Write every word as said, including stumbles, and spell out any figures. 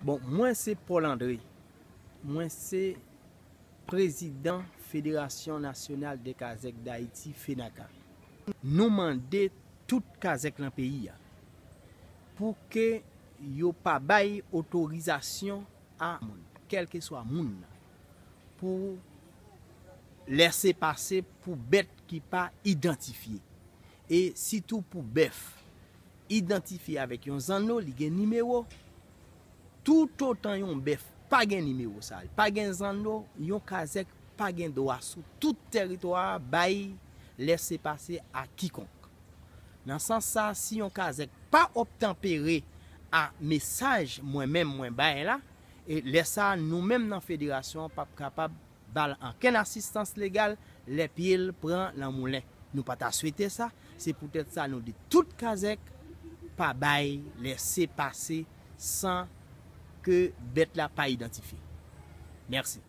Bon, mwen se Paul André. Mwen se prezidan Fédération Nationale des Kazèk d'Haïti, FENAKA. Nou mande tout kazèk nan peyi a pou ke yo pa bay otorizasyon a moun, kèlkeswa moun nan, pou lèse pase pou bèt ki pa idantifye. E sitou pou bèf idantifye avèk yon zanno, li gen nimewo. Toutotan yon bèf pa gen nimewo sa, li pa gen zanno, yon kazèk pa gen dwa sou tout tèritwa a bay lèse pase a kikonk. Nan sans sa, si yon kazèk pa obtanpere a mesaj mwen menm mwen bay la, e lè sa a, nou menm nan federasyon an p ap kapab ba l ankenn asistans legal lè pye l pran nan moulen. Nou pa ta swete sa, se poutèt sa nou di tout kazèk pa bay lèse pase san ke bèt la pa idantifye. Mèsi.